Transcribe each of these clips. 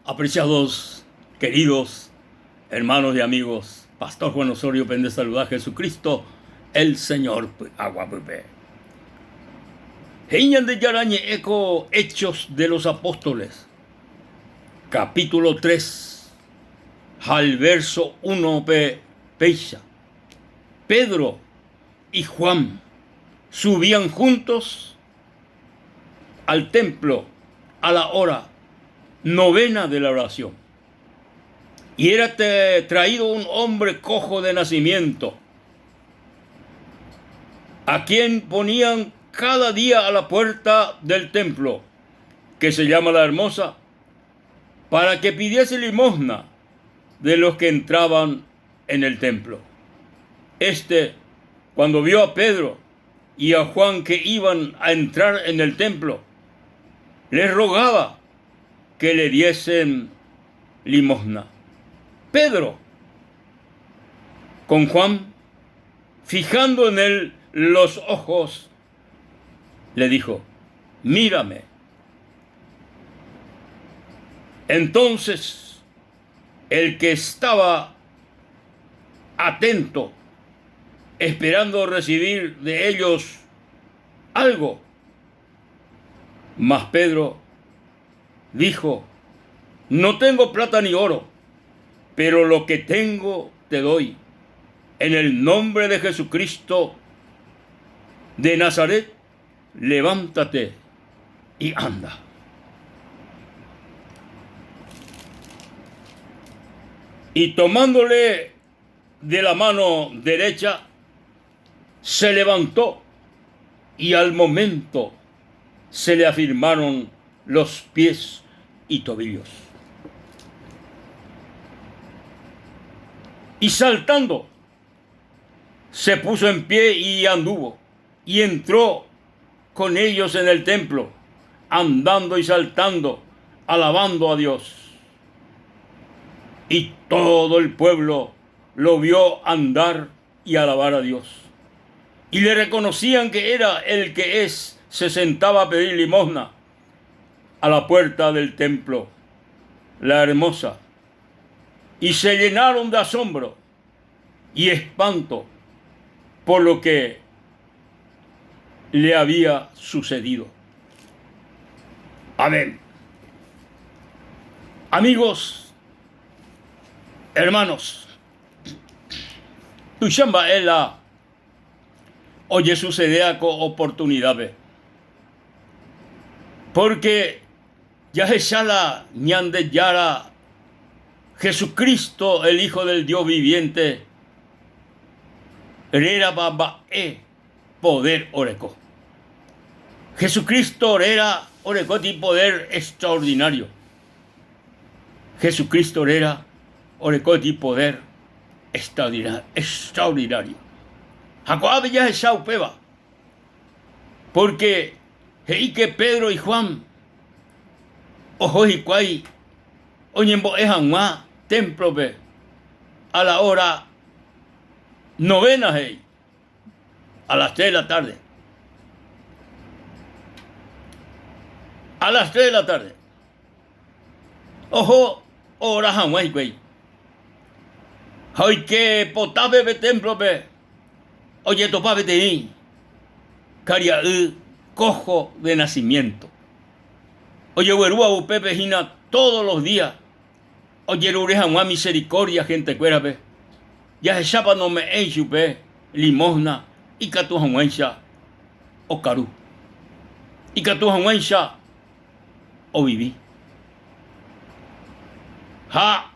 Apreciados, queridos hermanos y amigos, Pastor Juan Osorio pende saluda Jesucristo, el Señor py'aguapýpe. He'i Ñandejára ñe'ẽ ko Hechos de los Apóstoles, capítulo 3, ha el verso 1-pe péicha, Pedro y Juan subían juntos al templo a la hora novena de la oración. Y era traído un hombre cojo de nacimiento, a quien ponían cada día a la puerta del templo, que se llama la Hermosa, para que pidiese limosna de los que entraban en el templo. Este, cuando vio a Pedro y a Juan que iban a entrar en el templo, les rogaba que le diesen limosna. Pedro, con Juan, fijando en él los ojos, le dijo, mírame. Entonces el que estaba atento, esperando recibir de ellos algo, mas Pedro dijo, no tengo plata ni oro, pero lo que tengo te doy. En el nombre de Jesucristo de Nazaret, levántate y anda. Y tomándole de la mano derecha, se levantó y al momento se le afirmaron los pies y tobillos. Y saltando, se puso en pie y anduvo, y entró con ellos en el templo, andando y saltando, alabando a Dios. Y todo el pueblo lo vio andar y alabar a Dios. Y le reconocían que era el que es, se sentaba a pedir limosna a la puerta del templo, la hermosa. Y se llenaron de asombro y espanto por lo que le había sucedido. Amén. Amigos, hermanos, tuicha mba'e la ojesucedea ko oportunidad-pe. Porque jahecha la Ñandejára Jesucristo, el Hijo del Dios viviente, rérapa mba'e poder oreko. Jesucristo réra oreko ti poder extraordinario. Jesucristo réra oreko ti poder extraordinario. Ha ko'ápe jahecha upéva, porque he'íke Pedro y Juan oho hikuái oñembo'e hag̃ua témplope a la hora novena he'i, a las tres de la tarde. A las tres de la tarde. Oho oora hag̃ua hikuái. Ha oike potápe pe témplope ojetopa peteĩ karia'y kóho de nasimiénto. Ojeguerúva upépe hína tódo los día ojerure hag̃ua miserikórdia hentekuérape, jahechápa nome'ẽi chupe limósna ikatu hag̃uáicha okaru, ikatu hag̃uáicha ovivi. Ha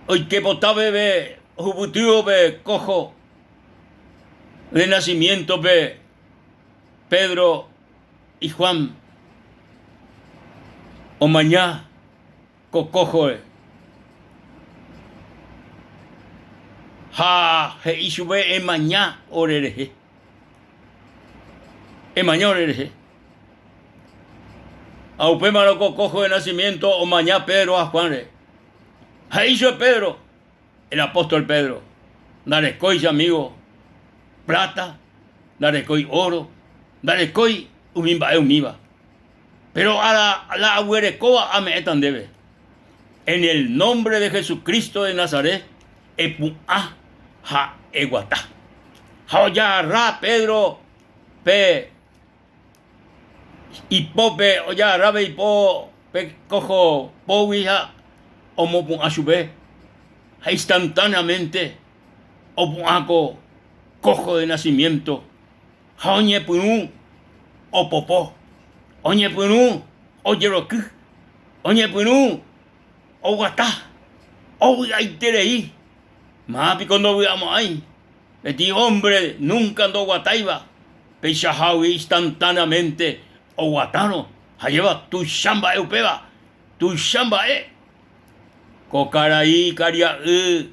oike pota peve ohupytývo pe kóho de nacimiento-pe Pedro y Juan omaña ko kóhore ha he'i chupe, Emaña orerehe. Emaña orerehe. Ha upémarõ ko kóho de nacimiento omaña Pedro ha Juan-re. Ha he'i chupe Pedro, el apóstol Pedro, Ndarekói che amigo plata, ndarekói oro, ndarekói umi mba'e umíva. Péro la aguerekóva ame'ẽta ndéve. En el nombre de Jesucristo de Nazaret, epu'ã ha eguata. Ha ojagarra Pedro pe ipópe, ojagarra pe ipo pe kóho pógui ha omopu'ã chupe ha instantáneamente opu'ã ko kóho de nacimiento ha oñepyrũ opopo, oñepyrũ ojeroky, oñepyrũ oguata, ovy'aiterei. Máva piko ndovy'amo'ãi peteĩ hombre núnka ndoguatáiva peichahágui instantáneamente oguatárõ ha jeva tuicha mba'e upéva, tuicha mba'e. Ko karai karia'y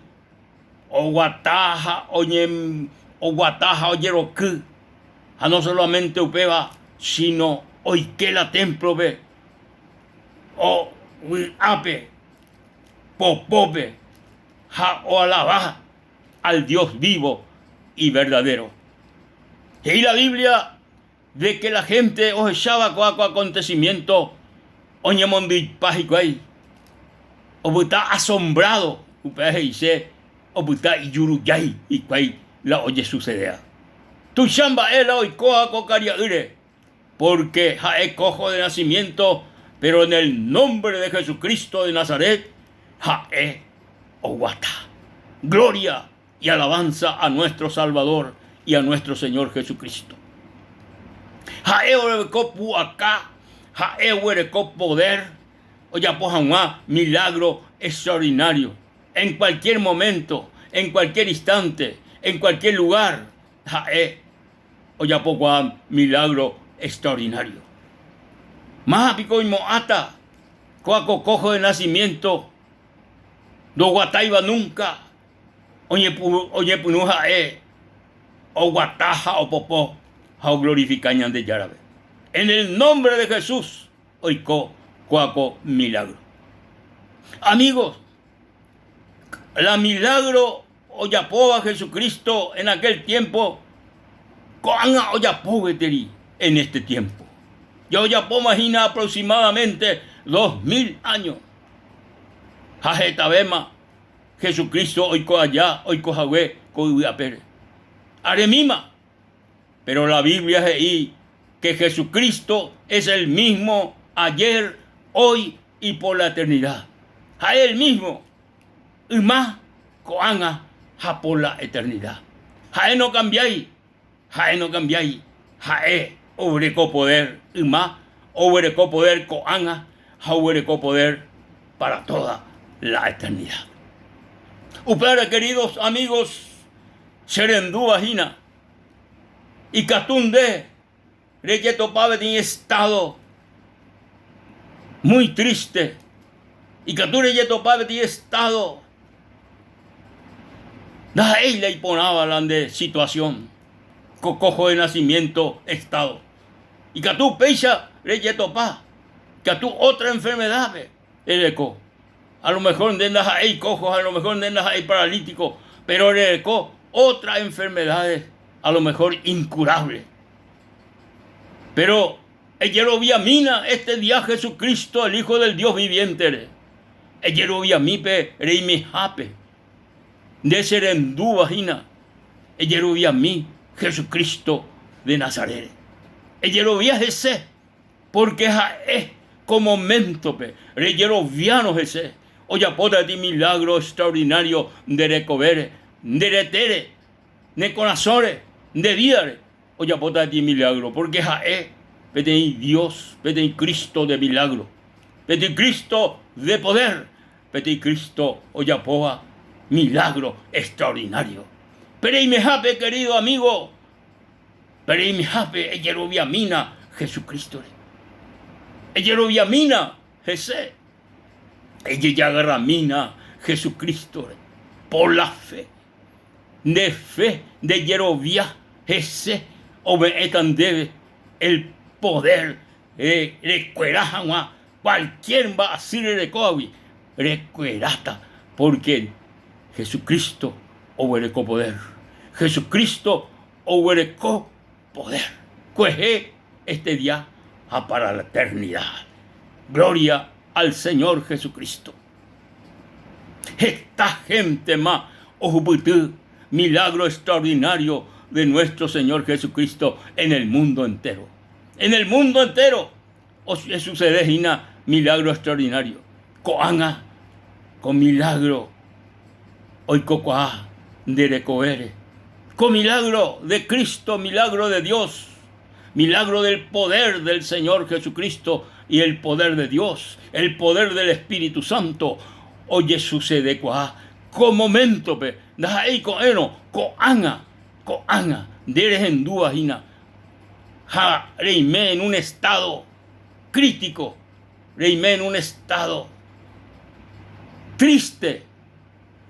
oguata ha oguata ha ojeroky, ha no solamente upéva síno oike la témplope ovy'ápe, popópe ha oalava al Dios vivo y verdadero. He'i la Biblia de que la gente ohecháva ko'ã ko acontecimiento oñemondyipa hikuái, opyta asombrado, upéva he'ise opyta ijurujái hikuái la ojesucedea. Tuicha mba'e la oikóva ko karia'ýre, porque ha'e cojo de nacimiento, pero en el nombre de Jesucristo de Nazaret ha'e oguata. Gloria y alabanza a nuestro Salvador y a nuestro Señor Jesucristo. Ha'e oguereko pu'aka, ha'e oguereko poder ojapo hag̃ua milagro extraordinario en cualquier momento, en cualquier instante, en cualquier lugar, ha'e ojapokuaa milagro extraordinario. Máva piko oimo'ãta kóa ko cojo de nacimiento ndoguatáiva nunca oñepyrũ ha'e oguata ha opopo ha oglorifika Ñandejárape. En el nombre de Jesús oiko kóa ko milagro. Amigos, la milagro ojapóva Jesucristo en aquel tiempo ko'ág̃a ojapo gueteri en este tiempo. Ja ojapóma hína aproximadamente 2000 años ha hetavéma Jesucristo oiko aja oiko hague ko yvy apére. Aremíma, pero la Biblia he'i que Jesucristo es el mismo ayer, hoy y por la eternidad. Ha'e el mismo yma, ko'ág̃a ha por la eternidad. Ha'e nokambiái, ha'e nokambiái, ha'e oguereko poder yma, oguereko poder ko'ág̃a ha oguereko poder para toda la eternidad. Upévare, queridos amigos, che rendúva hína, ikatu nde rejetopa peteĩ estado muy triste, ikatu rejetopa peteĩ estado ndaha'éi la iporãva la nde situación, ko cojo de nacimiento estado. Ikatu upéicha rejetopa, ikatu otra enfermedad-pe rereko. A lo mejor nde ndaha'éi cojo, a lo mejor nde ndaha'éi paralítico, pero rereko otra enfermedades a lo mejor incurable. Pero ejeroviamína este día Jesucristo, el Hijo del Dios viviente-re. Ejeroviami pe reimehápe. Nde che rendúva hína, ejeroviami Jesucristo de Nazaret-re. Ejerovia hese, pórke ha'e ko moméntope rejeroviárõ hese, ojapóta peteĩ milágro extraordinário nde rekovére, nde retére, ne korasõre, nde vídare, ojapóta peteĩ milágro, pórke ha'e peteĩ Dios, peteĩ Cristo de milágro, peteĩ Cristo de poder, peteĩ Cristo ojapóva milágro extraordinario. Pe reimehápe, querido amigo, pe reimehápe ejeroviamína Jesucristo-re. Ejeroviamína hese. Ejejagarramína Jesucristo-re por la fe. Nde fe, nde jerovia hese ome'ẽta ndéve el poder rekuera hag̃ua cualquier mba'asy rerekóvagui, rekueráta pórke Jesucristo oguereko poder. Jesucristo oguereko poder. Kuehe este día. ha para la eternidad. Gloria al Señor Jesucristo. Heta héntema ohupyty milagro extraordinario de nuestro Señor Jesucristo en el mundo entero. En el mundo entero osucede hína milagro extraordinario. Ko'ág̃a ko milagro oikokuaa nde rekovére. Ko milagro de Cristo, milagro de Dios, milagro del poder del Señor Jesucristo y el poder de Dios, el poder del Espíritu Santo ojesucedekuaa ko momento-pe, ndaha'éi ko'ẽrõ, ko'ág̃a, ko'ág̃a nde rehendúva hína ha reime en un estado crítico, reime en un estado triste,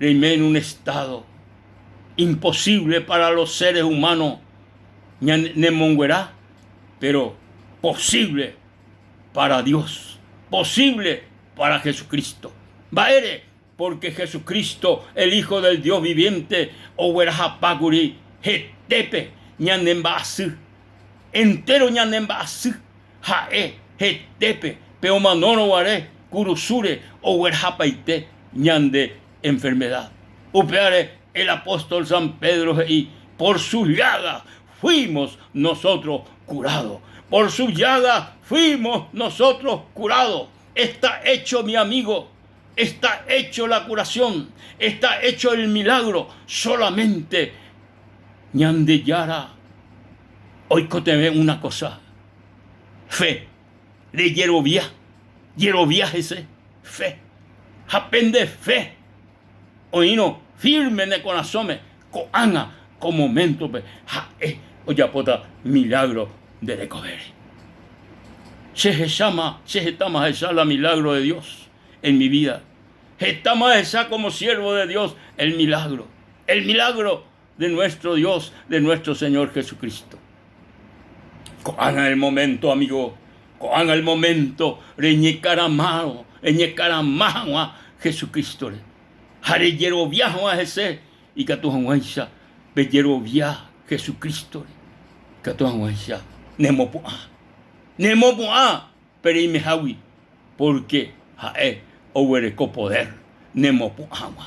reime en un estado imposible para los seres humanos ñanemonguera, pero posible para Dios, posible para Jesucristo. Mba'ére? Porque Jesucristo, el Hijo del Dios viviente, oguerahapákuri hetépe ñane mba'asy. Entéro ñane mba'asy ha'e hetépe pe omanórõ guare kurusúre oguerahapaite ñande enfermedad. Upévare el apóstol San Pedro he'i, Por sus llagas fuimos nosotros curados. Por sus llagas fuimos nosotros curados. Está hecho, mi amigo. Está hecho la curación. Está hecho el milagro. Solamente Ñandejára oikotevẽ una cosa, fe, rejerovia, jerovia hese, fe. Ha pende fe oĩrõ firme ne korasõme ko'ág̃a ko moméntope ha'e ojapóta milagro nde rekovére. Che hecháma, che hetáma ahecha la milagro de Dios en mi vida. Hetáma ahecha como siervo de Dios el milagro, el milagro de nuestro Dios, de nuestro Señor Jesucristo. Ko'ág̃a el momento, amigo, ko'ág̃a el momento reñekaramárõ, reñekarama hag̃ua Jesucristo-re ha rejerovia hag̃ua hese ikatu hag̃uáicha pejerovia Jesucristo-re, ikatu hag̃uáicha nemopu'ã. Nemopu'ã pe reimehágui pórke ha'e oguereko podér nemopu'ã hag̃ua.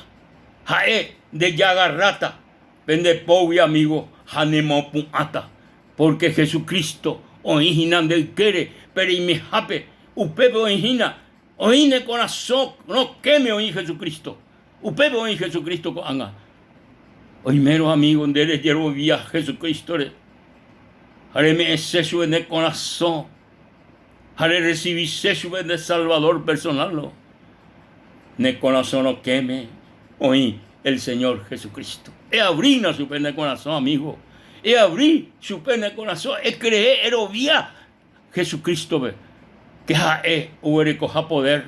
Ha'e ndejagarráta pende pógui amígo ha nemopu'ãta, pórke Jesucristo oĩ hína nde ykére pe reimehápe, upépe oĩ hína, oĩ ne korasõ rokẽme oĩ Jesucristo, upépe oĩ Jesucristo ko'ág̃a. Oimérõ amígo nde rejerovia Jesucristo-re ha reme'ẽse chupe ne korasõ, ha rerresivise chupe nde Salvador personal-rõ, ne korasõ rokẽme oĩ el Señor Jesucristo. Eavrína chupe ne korasõ, amigo. Eavri chupe ne korasõ, ekree, erovia Jesucristo-pe, ke ha'e oguerekoha poder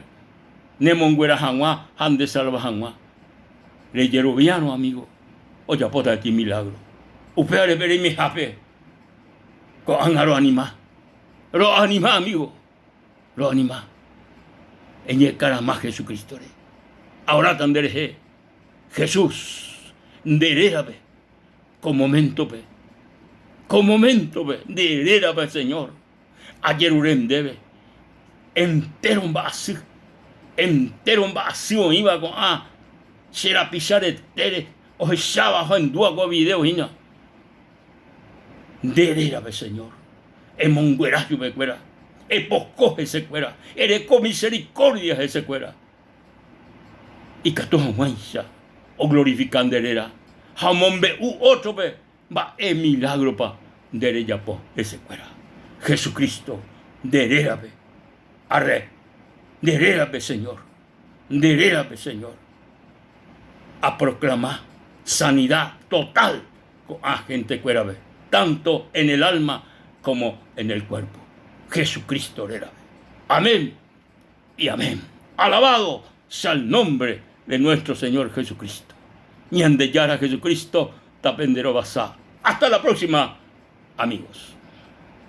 nemonguera hag̃ua ha ndesalva hag̃ua. Rejeroviárõ, amigo, ojapóta peteĩ milagro. Upévare pe reimehápe ko'ág̃a roanima. Ro'anima, amigo, ro'anima. Eñekarama Jesucristo-re. Aoráta nderehe, Jesús, nde rérape, ko momento-pe, ko momento-pe, nde rérape, Señor, ajerure ndéve entéro mba'asy, entéro mba'asy oĩva ko'ã che rapicha retére ohecháva ha ohendúva ko video hína. Nde rérape, Señor, emonguera chupekuéra, epoko hesekuéra, ereko misericordia hesekuéra, ikatu hag̃uáicha oglorifika nde réra ha omombe'u ótrope mba'e milágropa nde rejapo hesekuéra. Jesucristo, nde rérape, arre, nde rérape, Señor, nde rérape, Señor, aproclama sanidad total ko'ã hentekuérape, tanto en el alma como en el cuerpo. Jesucristo rérape. Amén y amén. Alabado sea el nombre de nuestro Señor Jesucristo. Ñandejára Jesucristo tapenderovasa. Hasta la próxima, amigos.